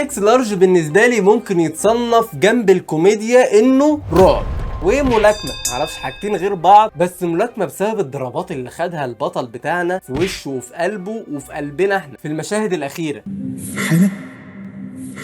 اكس لارج بالنسبة لي ممكن يتصنف جنب الكوميديا انه رعب وملاكمه، معرفش حاجتين غير بعض، بس ملاكمة بسبب الضربات اللي خدها البطل بتاعنا في وشه وفي قلبه وفي قلبنا احنا في المشاهد الاخيرة. حالة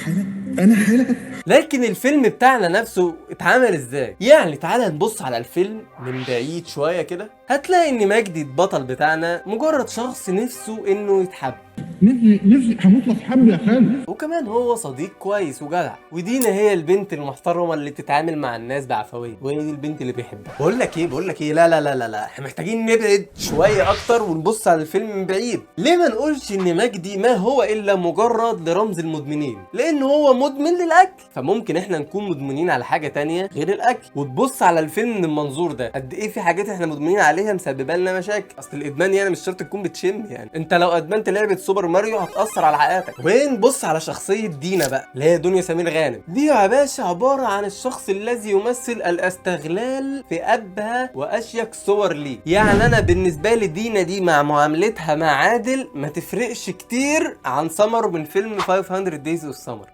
حالة انا حالة. لكن الفيلم بتاعنا نفسه اتعمل ازاي؟ يعني تعالى نبص على الفيلم من بعيد شوية كده، هتلاقي ان مجدي البطل بتاعنا مجرد شخص نفسه انه يتحب. نفسي نفسي هموت واتحب يا خالد. وكمان هو صديق كويس وجدع، ودينا هي البنت المحترمة اللي بتتعامل مع الناس بعفويه، وهي دي البنت اللي بيحبها. بقول لك ايه، لا لا لا لا لا، احنا محتاجين نبعد شوية اكتر ونبص على الفيلم من بعيد. ليه ما نقولش ان مجدي ما هو الا مجرد لرمز المدمنين؟ لان هو مدمن للاكل، فممكن احنا نكون مدمنين على حاجة تانية غير الاكل. وتبص على الفيلم من المنظور ده، قد ايه في حاجات احنا مدمنين عليها مسببه لنا مشاكل. اصل الادمان يعني مش شرط تكون بتشم، يعني انت لو ادمنت لعبه سوبر ماريو هتاثر على حياتك. ونبص على شخصية دينا بقى اللي هي دنيا سمير غانم، دي يا باشا عبارة عن الشخص الذي يمثل الاستغلال في ابهى واشيك صور ليه. يعني انا بالنسبة لي دينا دي مع معاملتها مع عادل ما تفرقش كتير عن سمر من فيلم 500 Days of Summer.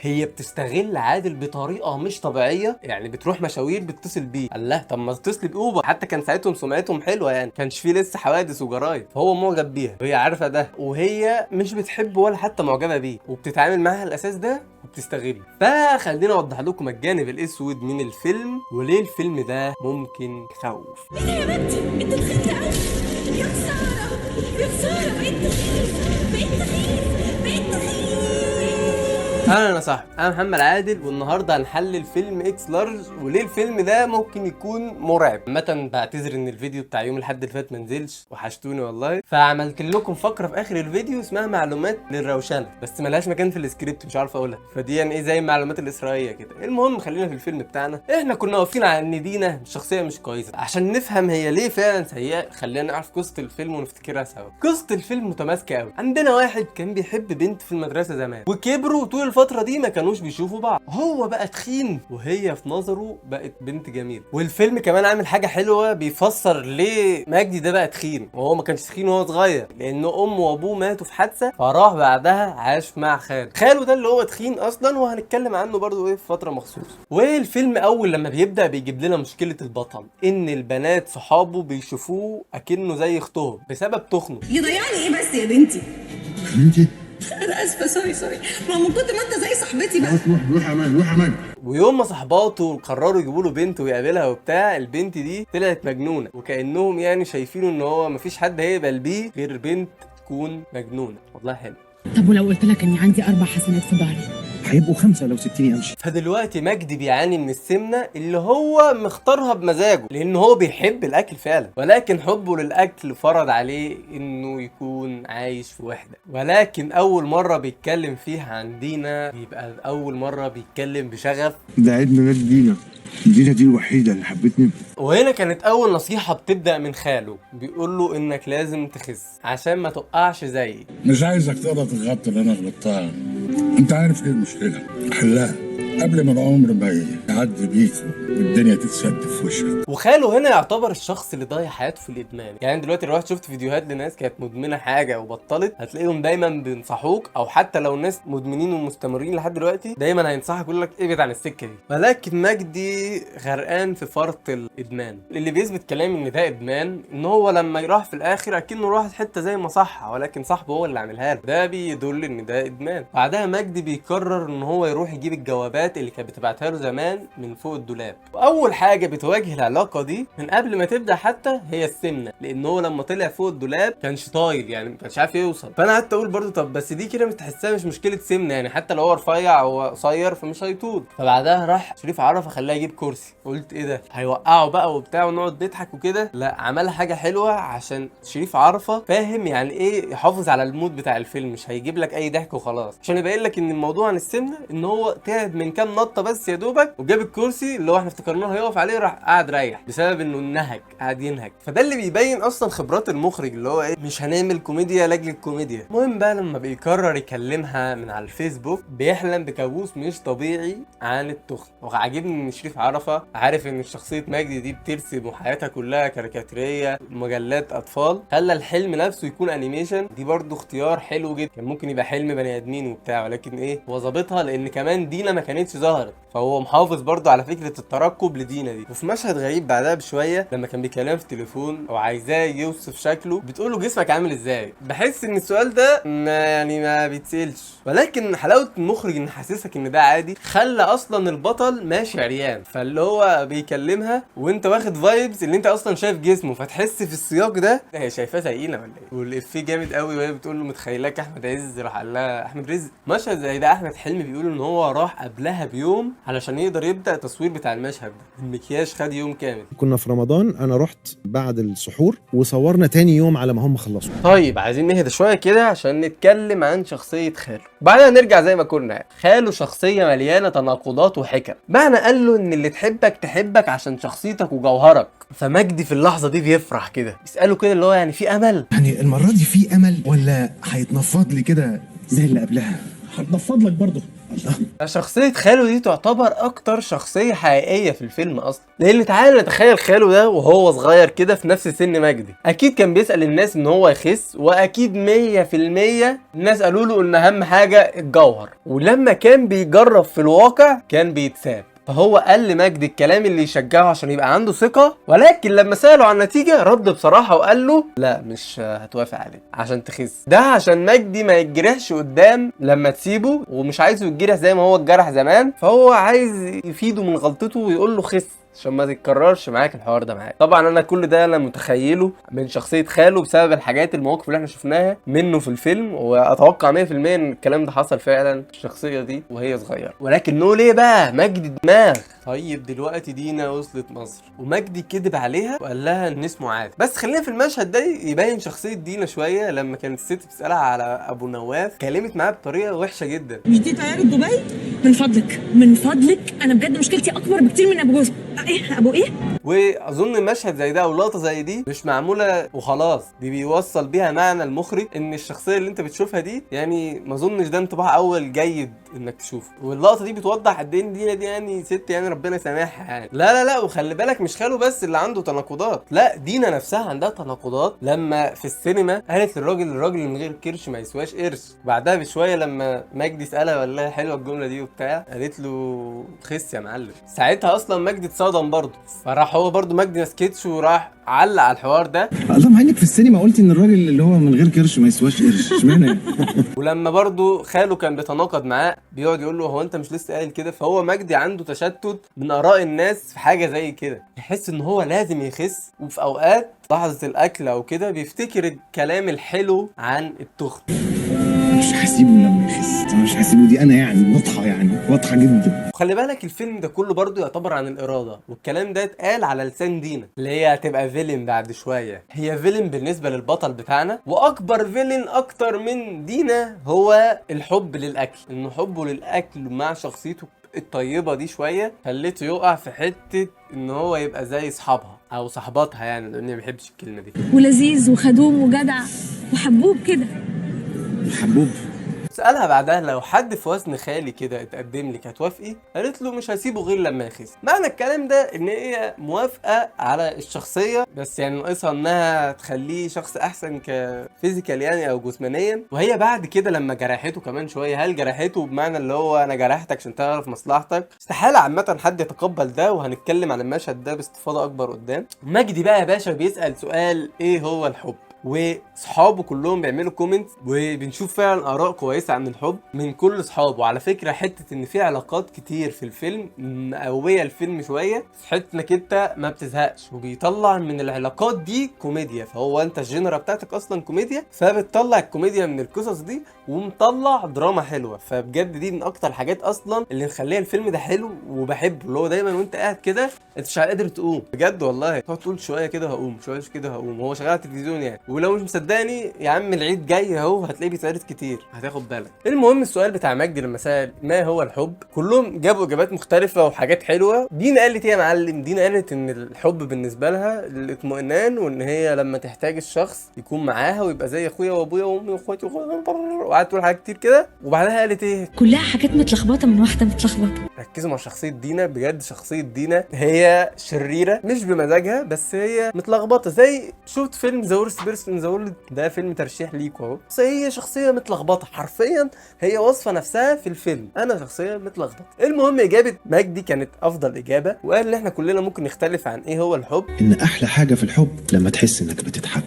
هي بتستغل عادل بطريقة مش طبيعية، يعني بتروح مشاوير بتتصل بيه، قال لها طب ما تتصل باوبر، حتى كان ساعتهم سمعتهم حلوة، يعني كانش فيه لسه حوادث وجرايم، فهو معجب بيها وهي عارفه ده، وهي مش بتحبه ولا حتى معجبه بيه، وبتتعامل معاها على الاساس ده وبتستغله. فخلينا اوضح لكم الجانب الاسود من الفيلم وليه الفيلم ده ممكن يخوف. ايه ده يا بنتي؟ انت تخنت قوي. يا خسارة يا خسارة، بقيت تخين بقيت تخين بقيت تخين. اهلا يا صاحبي، انا محمد عادل، والنهارده هنحلل فيلم اكس لارج وليه الفيلم ده ممكن يكون مرعب. عامة بعتذر ان الفيديو بتاع يوم الاحد اللي فات ما نزلش، وحشتوني والله. فعملت لكم فقره في اخر الفيديو اسمها معلومات للروشنه، بس ملهاش مكان في السكريبت مش عارف اقولها، فدي يعني ايه زي المعلومات الاسرائيلية كده. المهم خلينا في الفيلم بتاعنا. احنا كنا واقفين على ان دينا شخصية مش كويسة، عشان نفهم هي ليه فعلا سيئه خلينا نعرف قصة الفيلم ونفتكرها سوا. قصة الفيلم متماسكة قوي. عندنا واحد كان بيحب بنت في المدرسة زمان، وكبروا طول الفترة دي ما كانوش بيشوفوا بعض. هو بقى تخين وهي في نظره بقت بنت جميلة. والفيلم كمان عامل حاجة حلوة، بيفسر ليه مجدي ده بقى تخين وهو ما كانش تخين وهو صغير، لان امه وابوه ماتوا في حادثه، فراح بعدها عاش مع خاله. خاله ده اللي هو تخين اصلا، وهنتكلم عنه برضو ايه في فترة مخصوص. والفيلم اول لما بيبدا بيجيب لنا مشكلة البطل، ان البنات صحابه بيشوفوه اكنه زي اختهم بسبب تخنه. يضيعني ايه بس يا بنتي؟ بنتي انا اسفه، sorry sorry، ما من كتر ما انت زي صاحبتي بقى. خلاص روح روح يا مجدي، روح يا مجدي. ويوم ما صحباته قرروا يجيبوا له بنت ويقابلها وبتاع، البنت دي طلعت مجنونة، وكانهم يعني شايفينه ان هو مفيش حد هيقبل بيه غير بنت تكون مجنونة. والله حلو. طب ولو قلت لك اني عندي 4 حسنات في ظهري؟ هيبقوا 5 لو سبتني امشي. فدلوقتي مجدي بيعاني من السمنة اللي هو مختارها بمزاجه، لان هو بيحب الاكل فعلا، ولكن حبه للاكل فرض عليه انه يكون عايش في وحده. ولكن اول مرة بيتكلم فيها عن دينا بيبقى اول مرة بيتكلم بشغف. ده عيد ميلاد دينا، دينا دي الوحيدة اللي حبتني. وهنا كانت اول نصيحة بتبدا من خاله، بيقول له انك لازم تخس عشان ما تقعش زيي. مش عايزك تغلط الغلطة اللي انا غلطتها، انت عارف ايه المشكلة، حلها قبل ما العمر ما يعدي بيك والدنيا تتسد في وشك. وخاله هنا يعتبر الشخص اللي ضيع حياته في الادمان. يعني دلوقتي لو رحت شفت فيديوهات لناس كانت مدمنه حاجة وبطلت، هتلاقيهم دايما بينصحوك، او حتى لو ناس مدمنين ومستمرين لحد دلوقتي دايما هينصحك يقول لك ابعد عن السكة دي. ولكن مجدي غرقان في فرط الادمان. اللي بيثبت كلامي ان ده ادمان ان هو لما راح في الاخر اكنه راح حتة زي مصحه، ولكن صاحبه هو اللي عاملها له، ده بيدل ان ده ادمان. بعدها مجدي بيقرر ان هو يروح يجيب الجوابات اللي كانت بتبعتها له زمان من فوق الدولاب. واول حاجة بتواجه العلاقة دي من قبل ما تبدا حتى هي السمنة، لان هو لما طلع فوق الدولاب كانش طايل، يعني ما كانش عارف يوصل. فانا قعدت اقول برضو طب بس دي كده بتحسها مش مشكلة سمنه، يعني حتى لو هو رفيع او قصير فمش هيطول. فبعدها راح شريف عرفه خلاه يجيب كرسي، قلت ايه ده هيوقعه بقى وبتاع ونقعد نضحك وكده، لا عمل حاجة حلوة عشان شريف عرفه فاهم يعني ايه يحافظ على ال mood بتاع الفيلم، مش هيجيب لك اي ضحك وخلاص، عشان يبين لك ان الموضوع عن السمنة ان هو تعب من من كام نطه بس يا دوبك، وجاب الكرسي اللي هو احنا افتكرناه هيقف عليه، راح قعد ريح بسبب انه نهج، قعد ينهج. فده اللي بيبين اصلا خبرات المخرج، اللي هو ايه، مش هنعمل كوميديا لاجل الكوميديا. المهم بقى لما بيقرر يكلمها من على الفيسبوك بيحلم بكابوس مش طبيعي عن التخن. وعاجبني ان شريف عرفة عارف ان شخصية مجدي دي بترسم وحياتها كلها كاريكاتيريه مجلات اطفال، خلى الحلم نفسه يكون animation. دي برضو اختيار حلو جدا، كان ممكن يبقى حلم بني ادمين وبتاع، ولكن ايه هو ظابطها لان كمان دينا ما كانتش ظهرت، فهو محافظ برضو على فكرة الترقب لدينا دي. وفي مشهد غريب بعدها بشوية لما كان بيكلمها في التليفون وعايزاه يوصف شكله، بتقول له جسمك عامل ازاي. بحس ان السؤال ده ما يعني ما بيتسالش، ولكن حلاوة المخرج ان حاسسك ان ده عادي، خلى اصلا البطل ماشي عريان، فاللي هو بيكلمها وانت واخد vibes اللي انت اصلا شايف جسمه، فتحس في السياق ده هي شايفاه تقيلة ولا ايه. والافيه جامد قوي وهي بتقول له متخيلاك احمد عز، راح قال لها احمد رزق. مشهد زي ده احمد حلمي بيقول ان هو راح قبلها بيوم علشان يقدر يبدا التصوير بتاع المشهد ده، المكياج خد يوم كامل. كنا في رمضان، انا رحت بعد السحور وصورنا تاني يوم على ما هم خلصوا. طيب عايزين نهدى شوية كده عشان نتكلم عن شخصية خاله، بعدها نرجع زي ما كنا. خاله شخصية مليانة تناقضات وحكم، معنى قال له ان اللي تحبك تحبك عشان شخصيتك وجوهرك، فمجدي في اللحظة دي بيفرح كده، بيساله كده اللي هو يعني في امل؟ يعني المرة دي في امل ولا هيتنفض لي كده زي اللي قبلها؟ هتنفض لك برضه. شخصية خاله دي تعتبر أكتر شخصية حقيقية في الفيلم أصلا، لأن تعالى نتخيل خاله ده وهو صغير كده في نفس سن مجدي، أكيد كان بيسأل الناس إن هو يخس، وأكيد 100% الناس قالوا له إن أهم حاجة الجوهر، ولما كان بيجرب في الواقع كان بيتساب. فهو قال لمجدي الكلام اللي يشجعه عشان يبقى عنده ثقة، ولكن لما سأله عن النتيجة رد بصراحة وقال له لا مش هتوافق عليه عشان تخس، ده عشان مجدي ما يتجرحش قدام لما تسيبه، ومش عايزه يتجرح زي ما هو اتجرح زمان، فهو عايز يفيده من غلطته ويقول له خس عشان ما تتكررش معاك الحوار ده معاك. طبعا انا كل ده انا متخيله من شخصية خاله بسبب الحاجات المواقف اللي احنا شفناها منه في الفيلم، واتوقع 100% ان الكلام ده حصل فعلا الشخصية دي وهي صغيرة. ولكن نقول ايه بقى، مجدي دماغ. طيب دلوقتي دينا وصلت مصر ومجدي كذب عليها وقال لها ان اسمه عادل، بس خلينا في المشهد ده يبين شخصية دينا شوية. لما كانت الست بتسالها على ابو نواف كلمت معاه بطريقة وحشة جدا. مش دي طيارة دبي؟ من فضلك من فضلك، انا بجد مشكلتي اكبر بكتير من ابو جوز ايه ابو ايه. واظن مشهد زي ده او لقطة زي دي مش معمولة وخلاص، دي بيوصل بيها معنى المخرج ان الشخصية اللي انت بتشوفها دي يعني ما اظنش ده انطباع اول جيد انك تشوفه. واللقطه دي بتوضح قد ايه ان دينا دي يعني ست يعني ربنا يسامحها يعني. لا لا لا، وخلي بالك مش خاله بس اللي عنده تناقضات، لا دينا نفسها عندها تناقضات. لما في السينما قالت للراجل الراجل من غير كرش ما يسواش قرش، بعدها بشوية لما مجدي سالها وقال لها حلوة الجملة دي وبتاع، قالت له خس يا معلم. ساعتها اصلا مجدي اتصدم برضه، فراح هو برضه مجدي ما سكتش وراح علق على الحوار ده. الله، مع انك في السينما قلت ان الراجل اللي هو من غير كرش ما يسواش قرش، اشمعنى؟ ولما برضه خاله كان بيتناقض معاه بيقعد يقول له هو انت مش لسه قايل كده؟ فهو مجدي عنده تشتت من اراء الناس في حاجة زي كده، يحس ان هو لازم يخس، وفي اوقات لحظة الاكل او كده بيفتكر الكلام الحلو عن التخن. مش هسيبه لما يخس، انا مش هسيبه، دي انا يعني واضحة، يعني واضحة جدا. وخلي بالك الفيلم ده كله برضه يعتبر عن الارادة، والكلام ده اتقال على لسان دينا اللي هي هتبقى villain بعد شوية. هي villain بالنسبة للبطل بتاعنا، واكبر villain اكتر من دينا هو الحب للاكل، انه حبه للاكل مع شخصيته الطيبة دي شوية خليته يقع في حتة ان هو يبقى زي اصحابها او صاحباتها، يعني لاني ما بحبش الكلمة دي. ولذيذ وخدوم وجدع وحبوب كده. حبوب. سألها بعدها لو حد في وزن خالي كده اتقدم لك هتوافقي؟ قالت له مش هسيبه غير لما يخس. معنى الكلام ده ان هي موافقة على الشخصية، بس يعني ناقصها انها تخليه شخص احسن ك physical يعني او جسمانيا. وهي بعد كده لما جرحته كمان شوية، هل جرحته بمعنى اللي هو انا جرحتك عشان تعرف مصلحتك؟ استحالة عامة حد يتقبل ده، وهنتكلم عن المشهد ده باستفاضة اكبر قدام. مجدي بقى يا باشا بيسأل سؤال ايه هو الحب، وصحابه كلهم بيعملوا comments، وبنشوف فعلا اراء كويسة عن الحب من كل اصحابه. على فكرة حتة ان في علاقات كتير في الفيلم مقويه الفيلم شوية، في حتة انك انت ما بتزهقش، وبيطلع من العلاقات دي كوميديا. فهو انت ال genre بتاعتك اصلا كوميديا، فبتطلع الكوميديا من القصص دي ومطلع دراما حلوة. فبجد دي من اكتر الحاجات اصلا اللي مخليه الفيلم ده حلو وبحبه، اللي هو دايما وانت قاعد كده انت مش قادر تقوم بجد والله، تقعد تقول شوية كده هقوم شوية كده هقوم، هو شغال على التلفزيون يعني. ولو مش مصدقني يا عم العيد جاي اهو، هتلاقيه بيتعرض كتير، هتاخد بالك. المهم السؤال بتاع مجدي لما سأل ما هو الحب، كلهم جابوا اجابات مختلفة وحاجات حلوة. دينا قالت ايه يا معلم؟ دينا قالت ان الحب بالنسبة لها الاطمئنان، وان هي لما تحتاج الشخص يكون معاها ويبقى زي اخويا وابويا وامي واخواتي وقعدت تقول حاجات كتير كده. وبعدها قالت ايه؟ كلها حاجات متلخبطه من واحدة متلخبطه. ركزوا مع شخصية دينا، بجد شخصية دينا هي شريرة مش بمزاجها، بس هي متلخبطة. زي شفت فيلم The Worst Person in the World، ده فيلم ترشيح ليكوا اهو، بس هي شخصية متلخبطة حرفيا، هي واصفة نفسها في الفيلم، أنا شخصية متلخبطة. المهم إجابة مجدي كانت أفضل إجابة، وقال إن إحنا كلنا ممكن نختلف عن إيه هو الحب. ان احلى حاجة في الحب لما تحس انك بتتحب.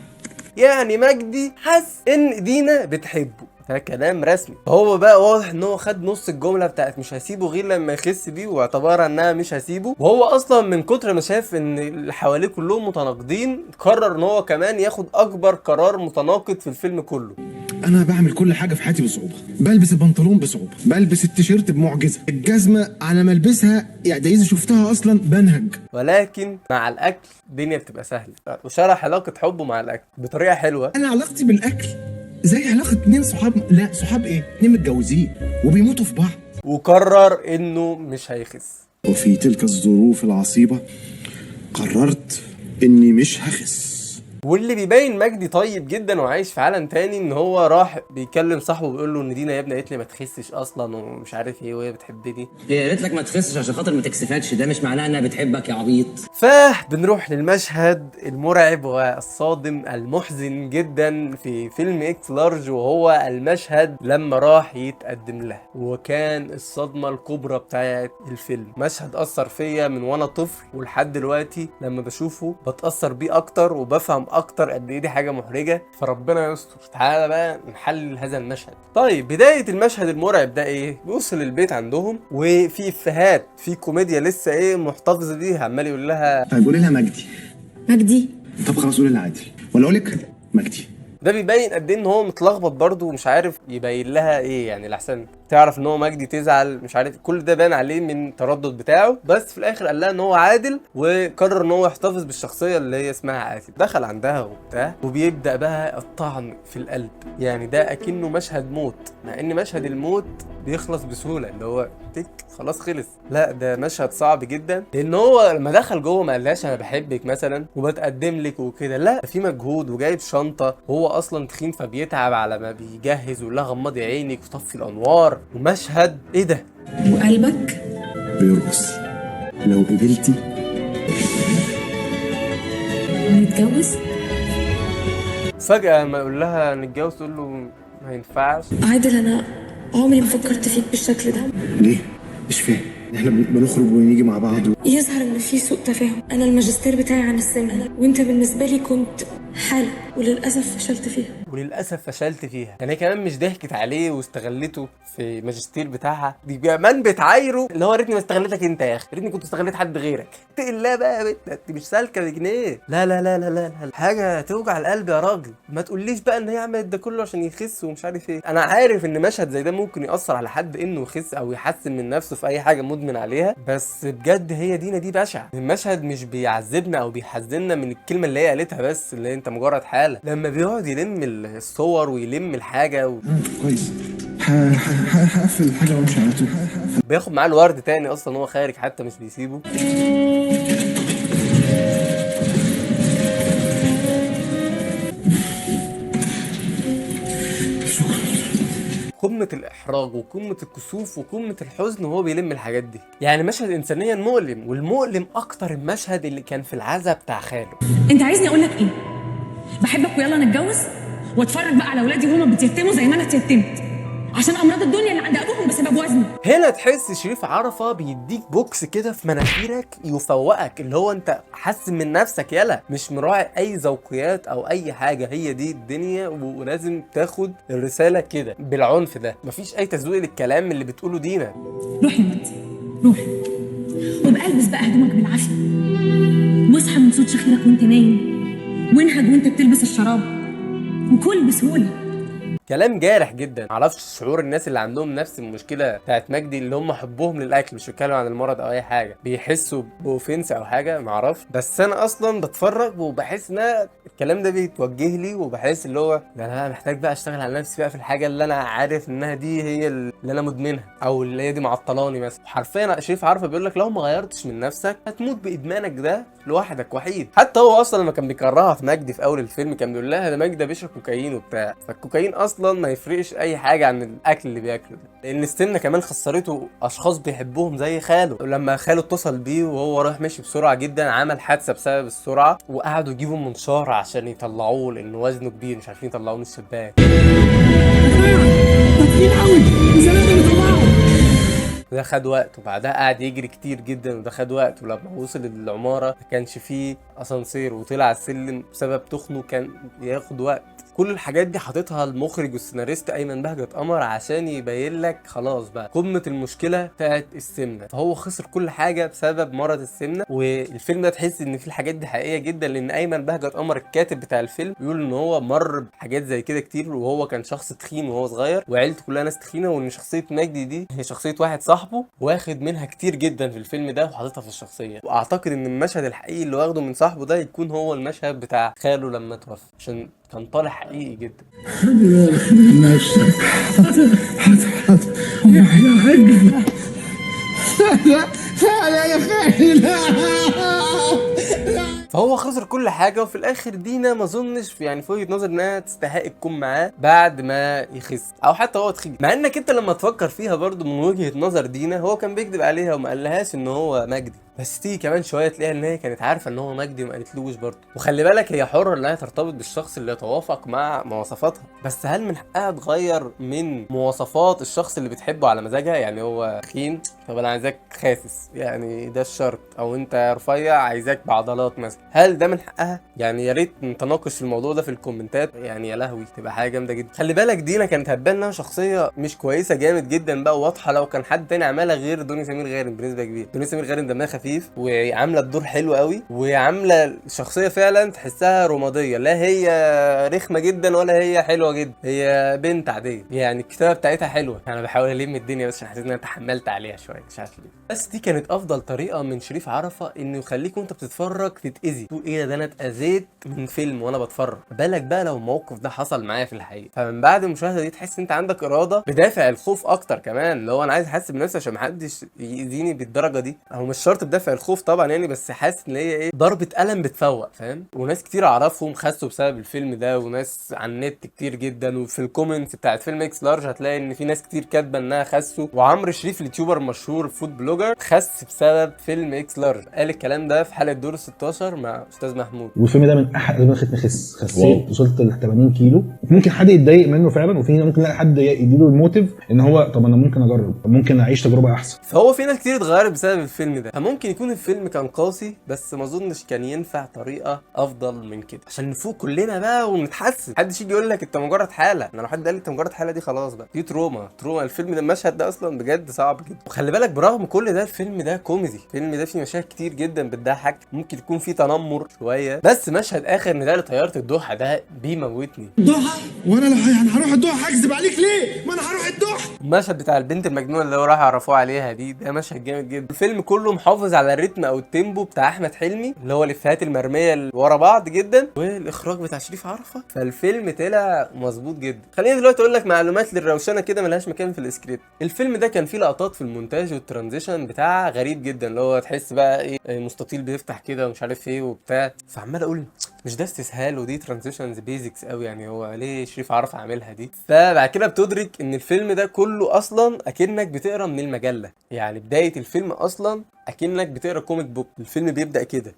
يعني مجدي حس ان دينا بتحبه، ده كلام رسمي. هو بقى واضح ان هو خد نص الجملة بتاعت مش هسيبه غير لما يخس دي، واعتبرها انها مش هسيبه. وهو اصلا من كتر ما شاف ان اللي حواليه كلهم متناقضين، قرر ان هو كمان ياخد اكبر قرار متناقض في الفيلم كله. انا بعمل كل حاجة في حياتي بصعوبة، بلبس البنطلون بصعوبة، بلبس التيشيرت بمعجزه، الجزمة على ما البسها يعني ده اذا شفتها اصلا بنهج. ولكن مع الاكل الدنيا بتبقى سهلة، وشرح علاقة حبه مع الاكل بطريقة حلوة. انا علاقتي بالاكل زي علاقة اتنين صحاب، لا صحاب ايه، اتنين متجوزين وبيموتوا في بعض. وقرر انه مش هيخس. وفي تلك الظروف العصيبة قررت اني مش هخس. واللي بيبين مجدي طيب جدا وعايش في عالم تاني، ان هو راح بيكلم صاحبه بيقول له ان دينا يا ابني قالت لي ما تخسش اصلا ومش عارف ايه وهي بتحبني. هي قالت لك ما تخسش عشان خاطر ما تكسفكش، ده مش معناه انها بتحبك يا عبيط. فبنروح للمشهد المرعب والصادم المحزن جدا في فيلم اكس لارج، وهو المشهد لما راح يتقدم لها، وكان الصدمة الكبرى بتاعت الفيلم. مشهد أثر فيا من وانا طفل ولحد دلوقتي لما بشوفه بتأثر بيه أكتر وبفهم أكتر قد إيه دي حاجة محرجة، فربنا يستر. تعالى بقى نحلل هذا المشهد. طيب بداية المشهد المرعب ده إيه؟ بيوصل البيت عندهم وفي إفيهات، في كوميديا لسه إيه محتفظة بيها، عمال يقول لها طيب قولي لها مجدي. مجدي. طب خلاص قولي لها عادل، ولا اقول لك مجدي. ده بيبين قد ايه ان هو متلخبط برضه ومش عارف يبين لها ايه، يعني لحسن تعرف ان هو مجدي تزعل، مش عارف، كل ده بان عليه من التردد بتاعه. بس في الاخر قال لها ان هو عادل، وقرر ان هو يحتفظ بالشخصية اللي هي اسمها عادل. دخل عندها وبتاع، وبيبدا بقى الطعن في القلب. يعني ده اكنه مشهد موت، مع ان مشهد الموت بيخلص بسهولة، اللي هو تك خلاص خلص. لا ده مشهد صعب جدا، لان هو لما دخل جوه ما قالهاش انا بحبك مثلا وبتقدم لك وكده، لا في مجهود وجايب شنطه، وهو اصلا تخين فبيتعب على ما بيجهز، ويقول لها غمضي عينك وطفي الانوار. ومشهد ايه ده؟ وقلبك بيرقص. لو قبلتي نتجوز. فجأة ما يقول لها نتجوز تقول له ما ينفعش. عادل انا عمري ما فكرت فيك بالشكل ده. ليه؟ مش فاهم. احنا بنخرج ونيجي مع بعض يظهر ان في سوء تفاهم. انا الماجستير بتاعي عن السمنة، وانت بالنسبة لي كنت حاله، وللاسف فشلت فيها. وللاسف فشلت فيها. يعني كمان مش ضحكت عليه واستغلته في الماجستير بتاعها، دي كمان بتعايره اللي هو ريتني ما استغلتك انت يا اخي، ريتني كنت استغليت حد غيرك. اتقي الله بقى يا بنت، انت مش سالكة بجنيه. لا لا لا لا لا لا، حاجة توجع القلب يا راجل. ما تقوليش بقى ان هي عملت ده كله عشان يخس ومش عارف ايه. انا عارف ان مشهد زي ده ممكن ياثر على حد انه يخس او يحسن من نفسه في اي حاجة مدمن عليها، بس بجد هي دينا دي بشعة. المشهد مش بيعذبنا او بيحزننا من الكلمة اللي هي قالتها بس، اللي انت مجرد حاله. لما بيقعد يلم الصور ويلم الحاجة كويس. هقفل الحاجة وامشي على طول. بياخد معاه الورد تاني اصلا هو خارج حتى مش بيسيبه. قمة الإحراج وقمة الكسوف وقمة الحزن وهو بيلم الحاجات دي. يعني مشهد إنسانيا مؤلم، والمؤلم أكتر المشهد اللي كان في العزا بتاع خاله. انت عايزني اقول لك ايه؟ بحبك ويلا نتجوز، واتفرج بقى على اولادي وهما بيتيتموا زي ما انا اتيتمت عشان امراض الدنيا اللي عند ابوهم بسبب وزني. هنا تحس شريف عرفة بيديك بوكس كده في مناخيرك يفوقك، اللي هو انت حسن من نفسك يلا، مش مراعي اي ذوقيات او اي حاجة، هي دي الدنيا ولازم تاخد الرسالة كده بالعنف ده، مفيش اي تزويق للكلام اللي بتقوله دينا. روح يا مجدي روح، وابقى البس بقى هدومك بالعافية، واصحى من صوت شخيرك وانت نايم، وانهج وانت بتلبس الشراب، وكل بسهولة. كلام جارح جدا. معرفش شعور الناس اللي عندهم نفس المشكلة بتاعت مجدي، اللي هم حبهم للاكل، مش بتكلم عن المرض او اي حاجة، بيحسوا ب offense او حاجة معرفش. بس انا اصلا بتفرج وبحس ان الكلام ده بيتوجه لي، وبحس اللي هو ده انا محتاج بقى اشتغل على نفسي بقى في الحاجة اللي انا عارف انها دي هي اللي انا مدمنها او اللي هي دي معطلاني مثلا. حرفيا شريف عرفة بيقول لك لو ما غيرتش من نفسك هتموت بادمانك ده لوحدك وحيد. حتى هو اصلا لما كان بيكرهها في مجدي في اول الفيلم كان بيقول لها ده مجدي ده بيشرب كوكايين وبتاع، فالكوكايين اصلا ما يفرقش اي حاجة عن الاكل اللي بياكله ده، لان السمنة كمان خسرته اشخاص بيحبوهم زي خاله. لما خاله اتصل بيه وهو رايح ماشي بسرعة جدا عمل حادثه بسبب السرعة، وقعدوا يجيبوا منشار عشان يطلعوه لان وزنه كبير مش عارفين يطلعوه من الشباك. ده خد وقت، وبعدها قعد يجري كتير جدا وده خد وقت. ولما وصل للعمارة ما كانش فيه اسانسير وطلع على السلم بسبب تخنه كان ياخد وقت. كل الحاجات دي حاططها المخرج والسيناريست ايمن بهجت قمر عشان يبين لك خلاص بقى قمة المشكلة بتاعت السمنة. فهو خسر كل حاجة بسبب مرض السمنة. والفيلم ده تحس ان في الحاجات دي حقيقية جدا، لان ايمن بهجت قمر الكاتب بتاع الفيلم بيقول ان هو مر بحاجات زي كده كتير، وهو كان شخص تخين وهو صغير وعيلته كلها ناس تخينة، وان شخصية مجدي دي هي شخصية واحد صاحبه واخد منها كتير جدا في الفيلم ده وحاططها في الشخصية. واعتقد ان المشهد الحقيقي اللي واخده من صاحبه ده يكون هو المشهد بتاع خاله لما توفى، عشان كان طالع حقيقي جدا. خلي بالك من نفسك. حاضر حاضر حاضر يا حاج. لا لا لا يا خالي لا. فهو خسر كل حاجة، وفي الاخر دينا ما اظنش يعني في وجهه نظر انها تستحق تكون معاه بعد ما يخس او حتى هو تخين. مع انك انت لما تفكر فيها برضو من وجهه نظر دينا هو كان بيكذب عليها وما قالهاش ان هو مجدي، بس تيجي كمان شوية تلاقيها ان هي كانت عارفه ان هو مجدي وما قالتلوش برضه. وخلي بالك هي حره انها ترتبط بالشخص اللي يتوافق مع مواصفاتها، بس هل من حقها تغير من مواصفات الشخص اللي بتحبه على مزاجها؟ يعني هو تخين طب انا عايزاك خاسس، يعني ده الشرط، او انت رفيع عايزاك بعضلات مثلا، هل ده من حقها؟ يعني يا ريت نتناقش في الموضوع ده في الكومنتات، يعني يا لهوي تبقى حاجة جامدة جدا. خلي بالك دينا كانت هتبان انها شخصية مش كويسة جامد جدا بقى واضحة لو كان حد تاني عملها غير دنيا سمير غانم بنسبة كبيرة. دنيا سمير غانم دمها خفيف وعامله الدور حلو قوي، وعامله الشخصية فعلا تحسها رمادية، لا هي رخمة جدا ولا هي حلوة جدا، هي بنت عادية يعني الكتابة بتاعتها حلوة. انا بحاول الم الدنيا بس عشان حسيت ان انا تحملت عليها شوية مش عارف ليه. بس دي كانت افضل طريقه من شريف عرفة انه يخليك وانت بتتفرج تتاذي، تقول ايه ده انا اتاذيت من فيلم وانا بتفرج، بالك بقى لو الموقف ده حصل معايا في الحقيقة. فمن بعد المشاهدة دي تحس انت عندك اراده بدافع الخوف اكتر كمان، اللي هو انا عايز احس بنفسي عشان محدش يأذيني بالدرجة دي. هو مش شرط بدافع الخوف طبعا يعني، بس حاسس ان هي ايه ضربه قلم بتفوق، فاهم؟ وناس كتير اعرفهم خسوا بسبب الفيلم ده، وناس على النت كتير جدا، وفي ال comments بتاعت فيلم اكس لارج هتلاقي ان في ناس كتير كاتبه انها خسوا. وعمرو شريف ال YouTuber المشهور food blogger خس بسبب فيلم اكس لارج، قال الكلام ده في حلقة دور 16 مع استاذ محمود. والفيلم ده من احد اسباب خلتني اخس، خسيت وصلت ل 80 كيلو. ممكن حد يتضايق منه فعلا، وفي ممكن لا حد يديله ال motive ان هو طب انا ممكن اجرب، ممكن اعيش تجربه احسن. فهو في ناس كتير اتغيرت بسبب الفيلم ده، فممكن يكون الفيلم كان قاسي بس ما اظنش كان ينفع طريقه افضل من كده عشان نفوق كلنا بقى ونتحسن. محدش يجي يقول لك انت مجرد حاله، انا لو حد قال لي انت مجرد حاله دي خلاص بقى دي trauma. الفيلم ده المشهد ده اصلا بجد صعب جدا. وخلي بالك برغم كل ده الفيلم ده كوميدي، الفيلم ده فيه مشاهد كتير جدا بتضحك، ممكن يكون فيه تنمر شوية، بس مشهد اخر نداء لطياره الدوحة ده بيموتني. الدوحة؟ وانا لو يعني هروح الدوحة هكذب عليك ليه؟ ما انا هروح الدوحة. المشهد بتاع البنت المجنونة اللي هو راح يعرفوها عليها دي، ده مشهد جامد جدا. الفيلم كله محافظ على الريتم او ال tempo بتاع احمد حلمي اللي هو الافيهات المرميه اللي ورا بعض جدا، والاخراج بتاع شريف عرفة، فالفيلم طلع مظبوط جدا. خليني دلوقتي اقول لك معلومات للروشنه كده ملهاش مكان في السكريبت. الفيلم ده كان فيه لقطات في المونتاج وال transition بتاع غريب جدا، اللي هو تحس بقى ايه مستطيل بيفتح كده ومش عارف ايه وبتاع، فعمال اقول مش ده استسهال ودي transitions basics قوي، يعني هو ليه شريف عرفة عاملها دي؟ فبعد كده بتدرك ان الفيلم ده كله اصلا اكنك بتقرا من المجلة، يعني بداية الفيلم اصلا اكنك بتقرا comic book. الفيلم بيبدا كده.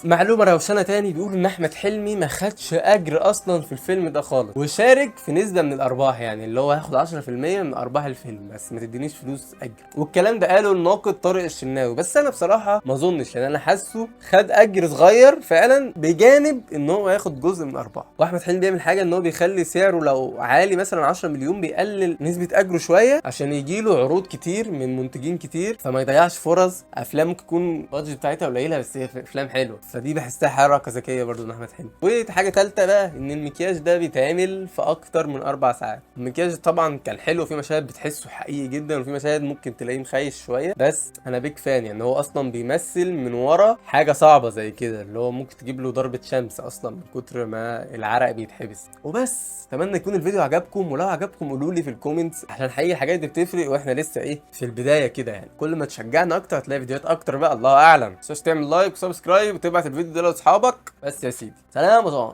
معلومة روشنه تاني، بيقول ان احمد حلمي ما خدش اجر اصلا في الفيلم ده خالص، وشارك في نسبه من الارباح، يعني اللي هو هياخد 10% من ارباح الفيلم بس ما تدينيش فلوس اجر. والكلام ده قاله الناقد طارق الشناوي، بس انا بصراحة ما اظنش، لان انا حاسه خد اجر صغير فعلا بجانب ان هو هياخد جزء من ارباحه. واحمد حلمي بيعمل حاجة ان هو بيخلي سعره لو عالي مثلا 10 مليون بيقلل نسبه اجره شوية عشان يجي له عروض كتير من منتجين كتير، فما يضيعش فرص افلام ممكن يكون ال budget بتاعتها قليله بس هي افلام حلوة. فدي بحسها حركة ذكية برضو من احمد حلمي. وحاجه ثالثة بقى، ان المكياج ده بيتعمل في اكتر من 4 ساعات. المكياج طبعا كان حلو، في مشاهد بتحسه حقيقي جدا، وفي مشاهد ممكن تلاقيه مخيش شوية، بس انا big fan. يعني هو اصلا بيمثل من ورا حاجة صعبة زي كده، اللي هو ممكن تجيب له ضربه شمس اصلا من كتر ما العرق بيتحبس. وبس، اتمنى يكون الفيديو عجبكم، ولو عجبكم قولوا لي في ال comments، عشان حقيقي الحاجات دي بتفرق، واحنا لسه ايه في البداية كده يعني. كل ما تشجعنا اكتر هتلاقي فيديوهات اكتر بقى، الله اعلم. متنساش تعمل like و subscribe وتبعت الفيديو ده لاصحابك. بس يا سيدي، سلام يا.